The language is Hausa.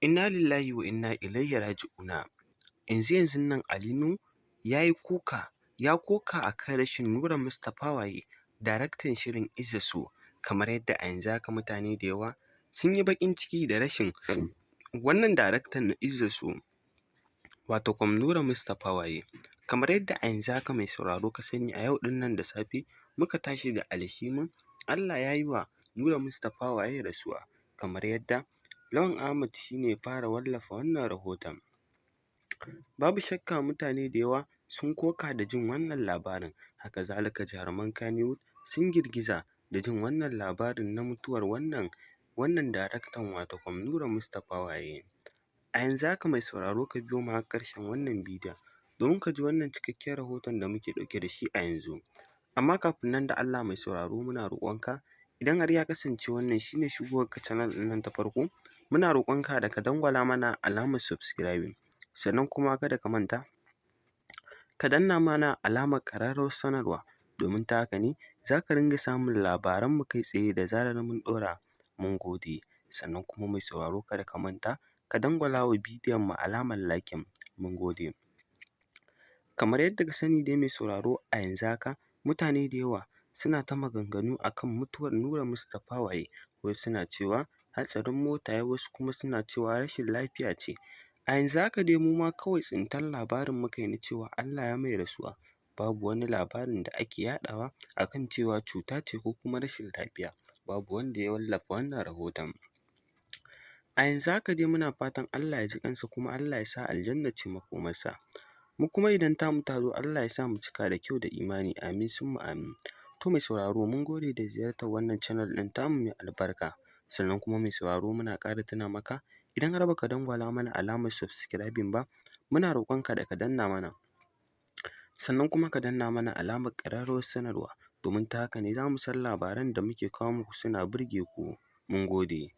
Inna lillahi wa inna ilaihi raji'una. Yanzu yanzun nan Ali Nuhu ya yi kuka, ya koka a kan rashin Nura Mustapha Waye, daraktan shirin Izza So. Kamar yadda a yanzu haka mutane da yawa sun yi baƙin ciki da rashin wannan daraktan na Izza So, watakwam Nura Mustapha Waye. Kamar yadda a yanzu haka, mai sauraro, ka sani, a yau ɗin nan da safe muka tashi da alhinin Allah ya yi wa Nura Mustapha Waye rasuwa, kamar yadda Lawan Ahmad shi ne ya fara wallafa wannan rahoton. Babu shakka mutane da yawa sun koka da jin wannan labarin, haka zalika jaruman Kannywood sun girgiza da jin wannan labarin na mutuwar wannan daraktan, watakwam Nura Mustapha Waye. A yanzu haka, mai sauraro, ka biyo mu har ƙarshen wannan bidiyon domin ka ji wannan cikakken rahoton da muke ɗauke da shi a yanzu. Amma kafin nan, da Allah, mai sauraro, muna roƙonka, idan har ya kasance wannan shi ne shigowarka channel ɗin nan ta farko, muna roƙonka da ka dangwala mana alamar subscribing, sannan kuma kada ka manta ka danna mana alamar ƙararrawar sanarwa, domin ta haka ne za ka ringa samun labaranmu kai tsaye da zarar mun ɗora. Mun gode. Sannan kuma, mai sauraro, kada ka manta ka dangwala wa bidiyon mu alamar liking. Mun gode. Kamar yadda ka sani dai, mai sauraro, a yanzu haka mutane da yawa suna ta maganganu a kan mutuwar Nura Mustapha Waye. Wasu suna cewa hatsarin mota ya yi, wasu kuma suna cewa rashin lafiya ce. A yanzu haka dai mu ma kawai tsintar labarin muka yi na cewa Allah ya mai rasuwa, babu wani labarin da ake yaɗawa a kan cewa cuta ce ko kuma rashin lafiya, babu wanda ya wallafa wannan rahoton. A yanzu haka dai muna fatan Allah ya ji ƙansa, kuma Allah ya sa aljanna ce makomarsa. Mu kuma idan tamu ta zo, Allah ya sa mu cika da kyau da imani, amin summa amin. To, mai sauraro, mun gode da ziyartar wannan channel ɗin tamu mai albarka. Sannan kuma, mai sauraro, muna ƙara tuna maka, idan har baka dangwala mana alamar subscribing ba, muna roƙonka da ka danna mana, sannan kuma ka danna mana alamar ƙararrawar sanarwa, domin ta haka ne za mu san labaran da muke kawo muku suna burge ku. Mun gode.